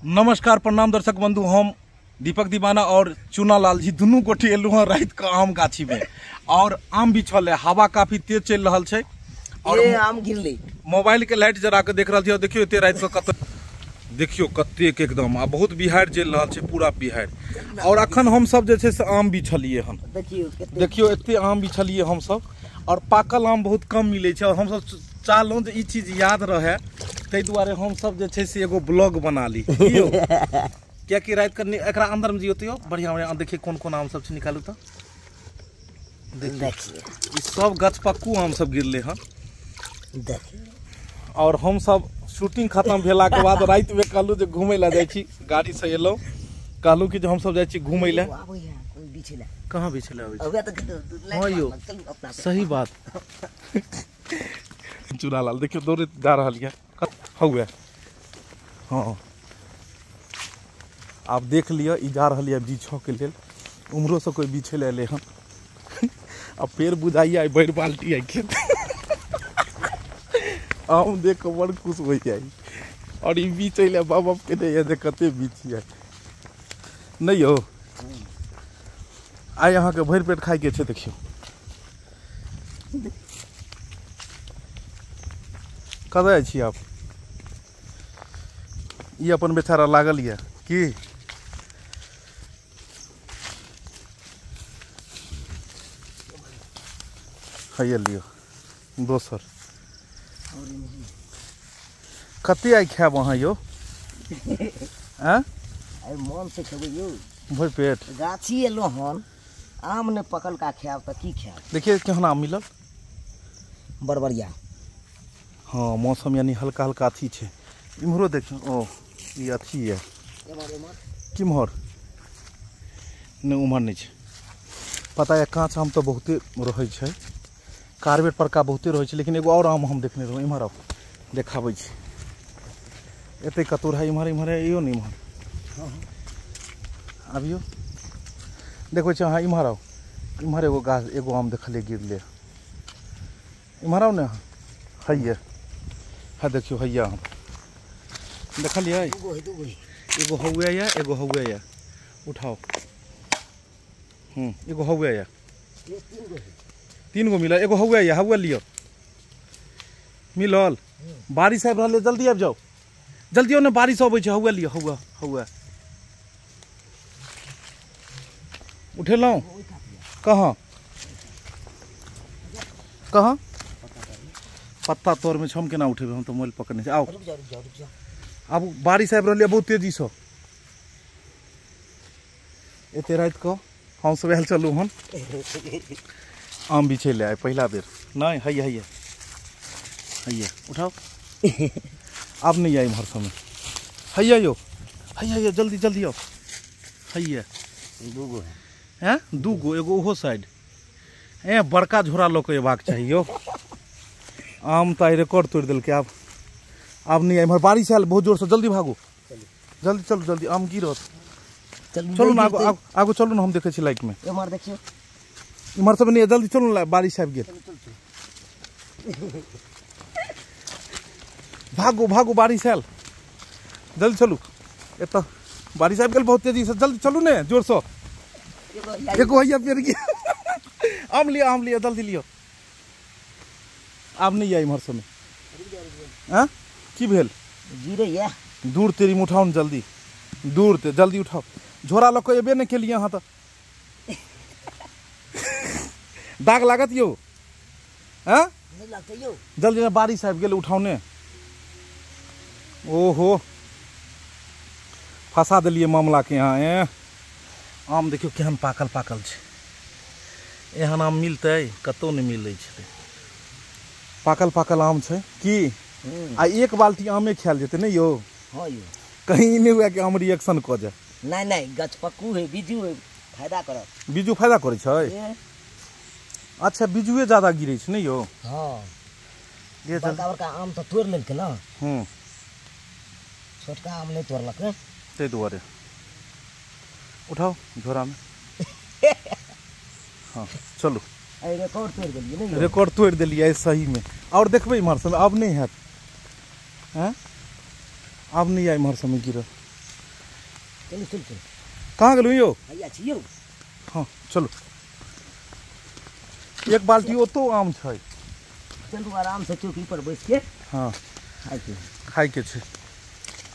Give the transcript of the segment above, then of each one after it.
नमस्कार प्रणाम दर्शक बंधु, हम दीपक दीवाना और चुना लाल जी दुनू गोटे एलहुँ हँ राति के आम गाछी में और आम बिछल है। हवा काफी तेज चल रहा है और आम गिरले। मोबाइल के लाइट जरा के देख रहा छी और देखियो एते राति के कत देखियो कतेक एकदम आ बहुत बिहार चल रहा है, पूरा बिहार। और अखन हम सब जे छै से आम बिछलिए हन। देखियो एते आम बिछलिए हम सब और पाकल आम बहुत कम मिले छै और हम सब चाहलहुँ जे ई चीज याद रहे, ताहि दुआरे हम सब जे छै से एगो ब्लॉग बना ली। कियाकि राति के एकरा अंदर में जियो तो बढ़िया बढ़िया देखिए कौन कौन आम सब छै निकालू तो देखिए ई सब गछपक्कू आम सब गिरले हन। देखिए और हम सब शूटिंग खत्म भेला के बाद राति में कहलहुँ जे घूमै लए जाइ छी, गाड़ी से एलहुँ, कहलहुँ कि जे हम सब जाइ छी घूमै लए। कहाँ बिछै लए आबै छै? हाँ यौ सही बात। चुनालाल देखियो दौड़ैत जा रहल यऽ हौवे। हाँ आब देख लिअ ई जा रहल यऽ बिछऽ के लेल, उम्हरो से कोई बिछै लए एलै हन। आ पेड़ बुझाइया भरि बाल्टी आइ खेत आम देख कऽ बड़ खुश होइ जाइ और ई बिछै लए बाप बाप केने यऽ जे कते बिछियै नहि यौ। आइ अहाँके भरि पेट खाइके छै। देखियौ कतऽ जाइ छी आप? ई अपन बेचारा लागल यऽ की हैया लियौ दोसर। कते आइ खायब अहाँ यौ? आँय मन से खेबै यौ भरि पेट। गाछी एलहुँ हन आम नहि पकलका खायब तऽ की खायब। देखिए केहन आम मिलल, बड़ बढ़िया। हाँ मौसम यानी हल्का हल्का अथी छै। इम्हरो देखियौ, ओ ई अथी यऽ किम्हर नहि उम्हर नहि छै। पता यऽ काँच आम तऽ बहुते रहै छै, कार्बेट परका बहुते रहै छै, लेकिन एगो और आम हम देखने रहौँ। इम्हर आउ देखाबै छी। एते कतौ रहै इम्हर इम्हर अइयो ने, इम्हर आबियौ देखबै छी अहाँ। इम्हर आउ, इम्हर एगो गाछ एगो आम देखलियै गिरले। इम्हर आउ ने अहाँ, हैया हाँ देखियौ हैया आम देखलियै, एगो हौवे यऽ एगो हौवे यऽ। उठाओ। एगो हौवे यऽ, तीन गो मिलल, एगो हौवे यऽ, हौवे लिअ मिलल। बारिश आबि रहल यऽ, जल्दी आबि जाउ, जल्दी आउ ने, बारिश अबै छै। हौवे लिअ, हौवे हौवे उठेलहुँ। कहाँ कहाँ पत्ता तोड़मे छै, हम केना उठेबै, हम तऽ मोबाइल पकड़ने छी। आउ आब बारिश आबि रहल यऽ बहुत तेजीसँ। एते राति कऽ हम सब आयल चलू हन आम बिछै लए आइ पहिला बेर। नहि हैया हैया हैया उठाओ। आब नहि आइ इम्हर समय। हैया यौ हैया हैया जल्दी जल्दी आउ। हैया दूगो हैं, दूगो, एगो ओहो साइड। ए बड़का झोरा लऽ कऽ अयबाक चाही यौ। आम तऽ आइ रिकॉर्ड तोड़ि देलकै। आब आब नहि इम्हर बारिश आयल बहुत जोरसँ, जल्दी भागू, जल्दी चलू जल्दी, आम गिरत। चलू ने आगू आगू चलू ने, हम देखै छी लाइट में। इम्हर देखियौ, इम्हर सब नहि, जल्दी चलू ने, बारिश आबि गेल। भागू भागू बारिश आयल, जल्दी चलू। एतऽ बारिश आबि गेल बहुत तेजीसँ, जल्दी चलू ने जोरसँ। एगो हैया पेड़ गेल। आम लिअ आम लिअ जल्दी लिअ। आब नहि यऽ इम्हर समय। आँ की भेल? गिरैया दूर तेरी में उठाउ ने जल्दी, दूर ते जल्दी उठाउ। झोरा लऽ कऽ एबे नहि केलियै अहाँ तऽ दाग लागत यौ। आँ जल्दी ने, बारिश आबि गेल, उठाउ ने। ओहो फंसा देलियै मामला के यहाँ। ए आम देखियौ केहन पाकल पाकल छै। एहन आम मिलतै कतौ नहि मिलै छै। पाकल पाकल आम छै की। आ एक बाल्टी आमे खायल जेतै नहि यौ? हाँ यौ, कहीं नहि हुए कि आम रिएक्शन कऽ जाय। नहि नहि गछपक्कू है, बीजू है, फायदा करत। बीजू फायदा करै छै? अच्छा बीजुए ज्यादा गिरै छै नहि यौ? हाँ बड़का बड़का आम तऽ तोड़ि लेलकै ने, छोटका आम नहि तोड़लक ने, ताहि दुआरे। उठाओ झोरामे। हाँ चलू, रिकॉर्ड तोड़ि देलियै ने, रिकॉर्ड तोड़ि देलियै सहीमे। और देखबै इम्हर समय आब नहि हैत। हैं आब नहि आइ इम्हर समय गिरल। चलू चलू चलू। कहाँ गेलहुँ यौ? हैया छी यौ। हाँ चलू, एक बाल्टी ओतो आम छै। चलू आराम से चौकी पर बैस के। हाँ खाइके खाइके छै।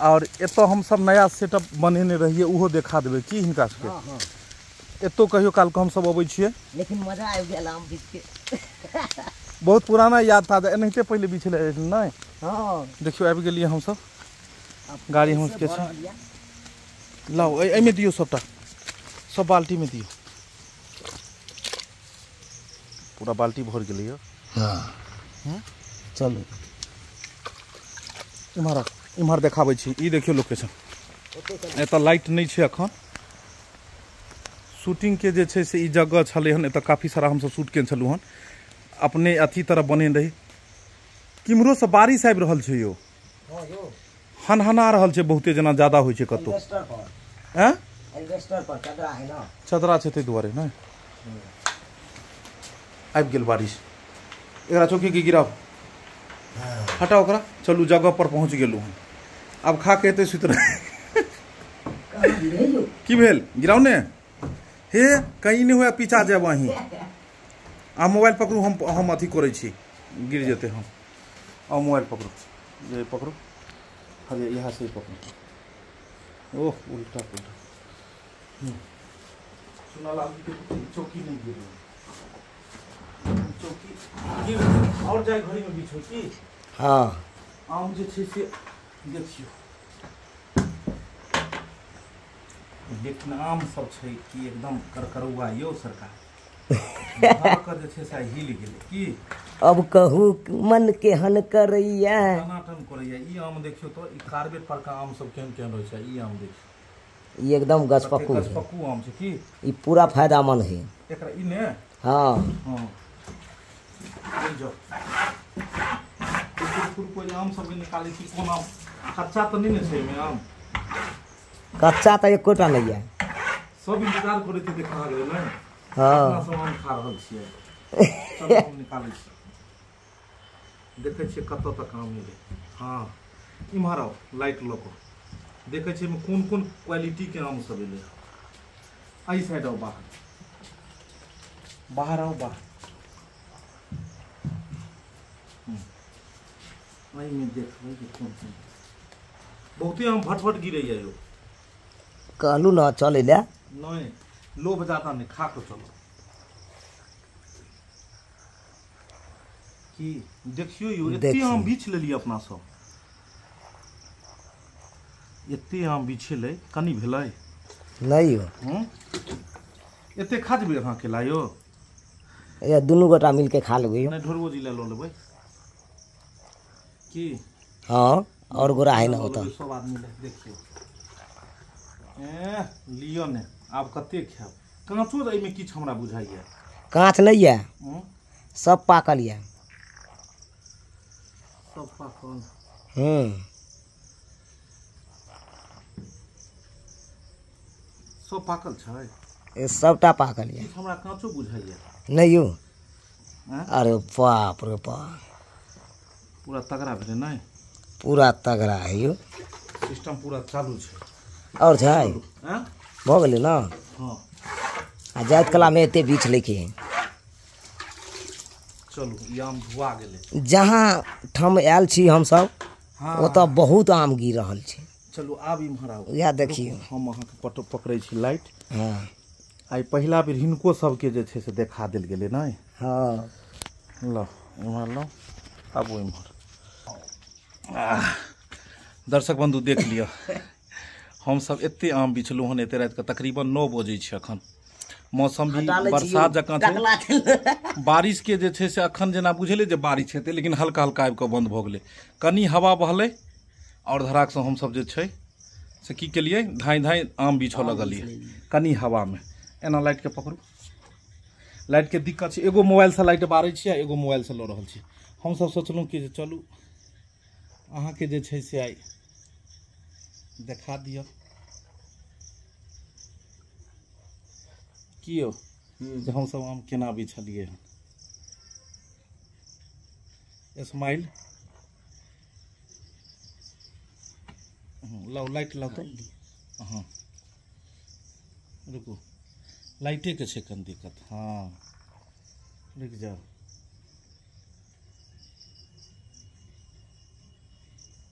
और एतऽ हमसब नया सेटअप बनेने रहियै, ओहो देखा देबै की हिनका सबके। हाँ हाँ। एतौ कहियो काल के हमसब अबै छियै। लेकिन मजा आबि गेल आम बीछ के। बहुत पुराना याद था, एनाहिते पहिले बिछले नहि। हाँ देखियौ आबि गेलियै हमसब, गाड़ी हम सबके छै। लाउ एहिमे दियौ सबटा, सब बाल्टीमे दियौ। पूरा बाल्टी भरि गेलै यौ। हाँ चलू इम्हर इम्हर देखाबै छी। ई देखियौ लोकेशन, एतऽ लाइट नहि छै अखन। शूटिंग के जे छै से ई जगह छलै हन, एतऽ काफी सारा हमसब शूट केने छलहुँ हन। अपने अथी तरह बनेने रही। किम्हरो से बारिश आबि रहल छै यौ, हनहना रहल छै बहुते, जेना ज्यादा होइ छै कतौ। एल्वेस्टर पर चदरा है ना, चदरा छै ताहि दुआरे नहि आबि गेल बारिश। एकरा चौकी के गिराउ, हटाउ ओकरा। चलू जगह पर पहुँच गेलहुँ हन, आब खा के एतै सुति रह। की भेल? गिराउ ने। हे कहीं नहि हुए, पीछा जायब अहीं। आ मोबाइल पकड़ू, हम अथी करै छी, गिर जेतै हम। आ मोबाइल पकड़ू, जे पकड़ू, अरे यहाँ से ही पकड़ू। ओह उल्टा पुल्टा। सुनालाल जी के चौकी नहीं गिर, चौकी गिर और जाए घड़ी में बीच हो की। हाँ आम जे छै से देखियौ, लेकिन आम सब छै कि एकदम करकरुआ यौ सरकार। जे छै से हिल गेलै की। अब कहू मन केहन करैया, टनाटन करैया। ई आम देखियौ तऽ ई कार्बेट पर का आम सब केहन केहन रहै छै। ई आम देखियौ, ई एकदम गछपक्कू गछपक्कू आम छै की। ई पूरा फायदामंद है एकरा ई ने। हाँ हाँ जाओ कोई आम सब निकालै छी। कोन आम कच्चा तऽ नहि ने छै एहिमे? आम कच्चा तऽ एकोटा नहि है। सब इंतजार करैत हेतै कहाँ गेलै ने। हाँ अपना सब आम खा रहल छियै। चलू हम निकालै छी, देखै छियै कतऽ तक आम एलै। हाँ इम्हर आउ, लाइट लऽ कऽ देखै छियै एहिमे कोन कोन क्वालिटीके आम सब एलै। एहि साइड आउ, बाहर बाहर आउ, बाहर। एहिमे देखबै जे कोन कोन। बहुते आम भटभट गिरैया यौ। कहलू ना चलै लए। नहीं लोभ ज्यादा नहीं, खा के चलो। की देखियौ यौ, एते आम बीछ लेलियै अपना सब। एते आम बिछेलै कनि भेलै नहीं यौ। एते खा जेबै अहाँ अकेला यौ? या दुनू गोटा मिलके खा लेबै। नहीं ढोरबो जी लए लऽ लेबै की। हाँ और गोरा है ना होता सब आदमी ले। देखियौ ए लिअ ने, आब कते खायब। काँचो एहिमे किछु हमरा बुझाइया। काँच नहीं है, सब पाकल है। सब पाकल। सब पाकल छै। ए सबटा पाकल है। किछु हमरा काँचो बुझाइया नहीं यौ। अरे बाप रे बाप, पूरा तगड़ा भेलै नहीं? पूरा तगड़ा है यौ। सिस्टम पूरा चालू छै। और छै भऽ गेलै ना। हाँ आ जाइत कलामे एते बीछ लैके। चलू ई आम धुआ गेलै। जहाँ ठाम आयल छी हमसब ओतऽ बहुत आम गिर रहल छै। चलू आब इम्हर आउ, इएह देखियौ। हम अहाँके पकड़ै छी लाइट। हाँ आइ पहिला बेर हिनको सबके जे छै से देखा देल गेलै नहि। हाँ ल इम्हर लो, आबू इम्हर। दर्शक बंधु देख लिअ, हमसब एते आम बिछलहुँ हन एते रातिके, तकरीबन 9 बजै छै अखन। मौसम भी बरसात जकाँ छै। बारिश के जे छै से अखन जेना बुझेलै जे बारिश हेतै, लेकिन हल्का हल्का आबि कऽ बंद भऽ गेलै। कनि हवा बहलै और धड़ाकसँ हमसब जे छै से की केलियै, धाँइ धाँइ आम बिछऽ लगलियै कनि हवामे। एना लाइटके पकड़ू, लाइटके दिक्कत छै। एगो मोबाइलसँ लाइट बारै छी आ एगो मोबाइलसँ लऽ रहल छी। हमसब सोचलहुँ कि जे चलू अहाँके जे छै से आइ देखा दिअ की यौ जे हमसब आम केना बिछलियै हन। स्माइल लाउ, लाइट लाउ तऽ। हाँ रुकू, लाइटे के छै कनि दिक्कत। हाँ रुकि जाओ।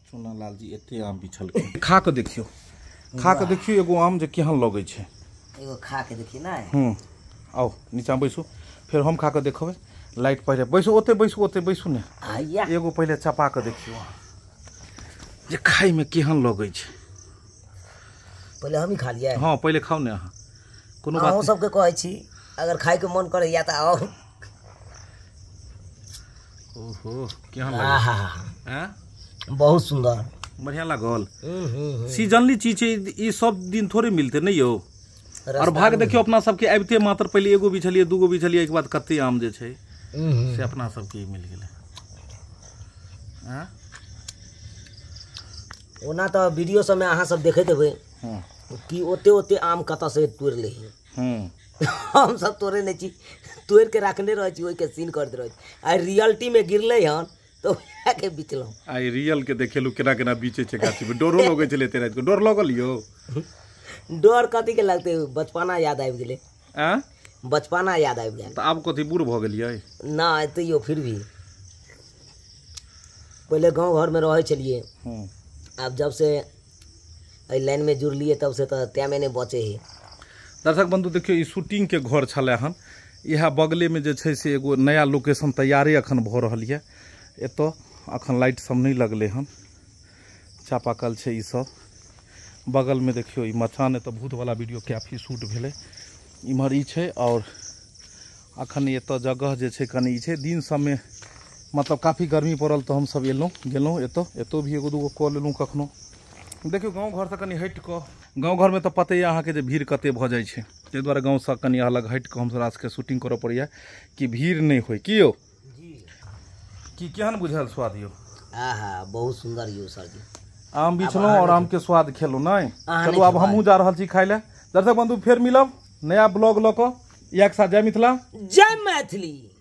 चुना लाल जी एते आम बिछलखिन। खा के देखियो, खा के देखियो एगो आम जे केहन लगै छै। एगो खा के देखिए ना। आओ नीचा बैसू, फेर हम खा के देखबै। लाइट पहिले बैसू, ओते बैसू, ओते बैसू ने। एगो पहिले चपा के देखियो जे खाय में केहन लगै छै। पहिले हम ही खा लियै। हाँ पहिले खाउ ने अहाँ, कोनो बात अहूँ सबके कहै छी अगर खाय के मन करैया तऽ आओ। ओहो केहन लागल? बहुत सुंदर, बढ़िया लागल। सीजनली चीज छै ई, सब दिन थोड़े मिलते नहीं यौ। और भाग देखियो अपना सबके आबिते मात्र पहिले एगो बिछलिए, दूगो बिछलिए, एक बाद कते आम जे छै से अपना सबके मिल गेलै। ओना तऽ वीडियो सबमे अहाँ सब देखैत हेबै कि ओते ओते आम कतऽ से तोड़ि लै। हम सब तोड़े नहीं छी, तोड़ि के रखने रहै छी, ओहिके सीन करैत रहै छी। आ रियलिटी में गिरलै हन तऽ उएह के बिचलहुँ। आइ रियल के देखेलू केना केना बीचे छै गाछी में। डरो लगै छलै एते राति के? डर लगल यौ? डर कथी के लगतै, बचपना याद आबि गेलै। बचपना याद आबि गेल। तऽ आब कथी बूढ़ भऽ गेलियै? ना तैयो फिर भी पहिले गाँव घरमे रहै छलियै, आब जब से एहि लाइन में जुड़लियै तब से तऽ टाइमे नहि बचै है। दर्शक बंधु देखियौ ई शूटिंग के घर छलै हन, इएह बगलेमे जे छै से एगो नया लोकेशन तैयारे अखन भऽ रहल यऽ। एतऽ अखन लाइट सब नहि लगलै हन, चापाकल छै ई सब। बगलमे देखियौ ई मचान, एतऽ भूतवला वीडियो काफी शूट भेलै। इम्हर ई छै और अखन एतऽ जगह जे छै कनि ई छै। दिन सबमे मतलब काफी गर्मी पड़ल तऽ हमसब एलहुँ गेलहुँ एतऽ, एतौ भी एगो दूगो कऽ लेलहुँ कखनो। देखियौ गाँव घरसँ कनि हटि कऽ, गाँव घरमे तऽ पते यऽ अहाँके जे भीड़ कते भऽ जाइ छै, ताहि दुआरे गाँवसँ कनि अलग हटि कऽ हमसब राजके शूटिंग करऽ पड़ैया कि भीड़ नहि होइ। की यौ की केहन बुझायल स्वाद यौ? आहा बहुत सुंदर यौ सर जी। आम बिछलहुँ और आम के स्वाद खेलहुँ नहि। चलू आब हमहूँ जा रहल छी खाइ लए। दर्शक बंधु फेर मिलब नया ब्लॉग लऽ कऽ। इएह के साथ जय मिथिला, जय मैथिली।